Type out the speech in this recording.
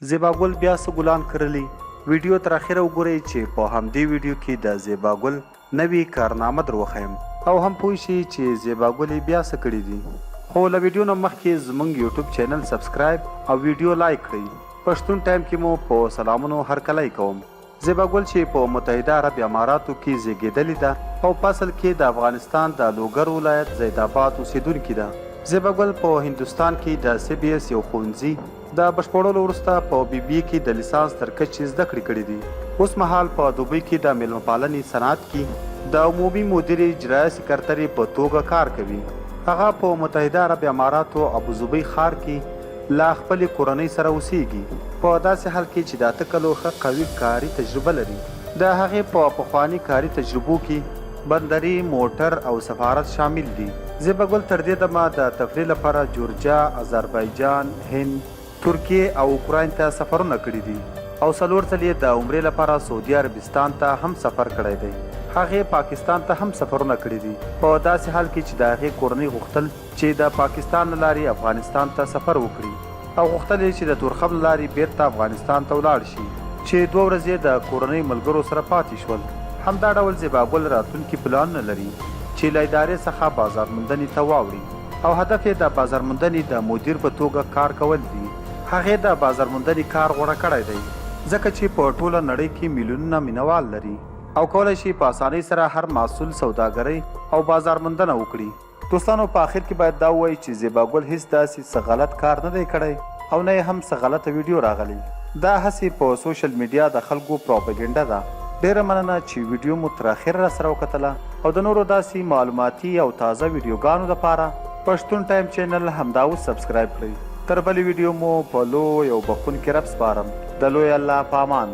زیبا ګل بیا څه ګلان کرلي؟ ویډیو تر اخره وګورئ چې په همدې ویډیو کې د زیبا ګل نوې کارنامه در وښیم او هم پوه شئ چې زیبا ګلې بیا څه کړي دي. خو له ویډیو نه مخکې زمونږ یوټیوب چینل سبسکرایب او ویډیو لایک کړئ. پښتون ټایم کې مو په سلامونو هرکلی کوم. زیبا ګل چې په متحده عرب اماراتو کې زیږیدلې ده او په اصل کې د افغانستان د لوګر ولایت زید اباد اوسیدونکې ده. زیبا ګل په هندوستان کې د سي بي ایس یو ښوونځي د بشپړولو وروسته په بي بي اې کې د لیسانس تر کچې زده کړې کړې دي. اوس مهال په دوبۍ کې د میلمه پالنې صنعت کې د عمومي مدیرې اجرایه سکرترې په توګه کار کوي. هغه په متحده عرب اماراتو ابوظبۍ ښار کې له خپلې کورنۍ سره اوسېږي، په داسې حال کې چې د اته کلو ښه قوي کاري تجربه لري. د هغې په پخواني کاري تجربو کې بندري، موټر او سفارت شامل دي. زیبا ګل تر دې دمه د تفریح لپاره جورجیا، اذربایجان، هند، ترکیې او اوکراین ته سفرونه کړي دي او څلور ځل یې د عمرې لپاره سعودي عربستان ته هم سفر کړی دی. هغې پاکستان ته هم سفرونه کړي دي، په داسې حال کې چې د هغې کورنۍ غوښتل چې د پاکستان له لارې افغانستان ته سفر وکړي او غوښتل یې چې د تورخم له لارې بېرته افغانستان ته ولاړ شي چې دوه ورځې د کورنۍ ملګرو سره پاتې شول. همدا ډول زیبا ګل راتلونکي پلانونه لري چې له ادارې څخه بازارموندنې ته واوړي او هدف یې د بازارموندنې د مدیر په توګه کار کول دي. هغې د بازارموندنې کار غوره کړی دی ځکه چې په ټوله نړۍ کې میلیونونه مینهوال لري او کولای شي په اسانۍ سره هر محصول، سوداګرۍ او بازارموندنه وکړي. دوستانو په اخر کې باید دا ووایو چې زیبا ګل هیڅ داسې څه غلط کار نه دی کړی او نه یې هم څه غلطه ویډیو راغلی دا هسې په سوشل میډیا د خلکو پروپیګنډه ده. ډیره مننه چې ویډیو مو تر اخره راسره وکتله او د نورو داسې معلوماتي او تازه ویډیوګانو لپاره پښتون ټایم چینل همدا اوس سبسکرایب کړئ. تر بلې ویډیو مو په لوی او بخښونکي رب سپارم د لوی الله په امان.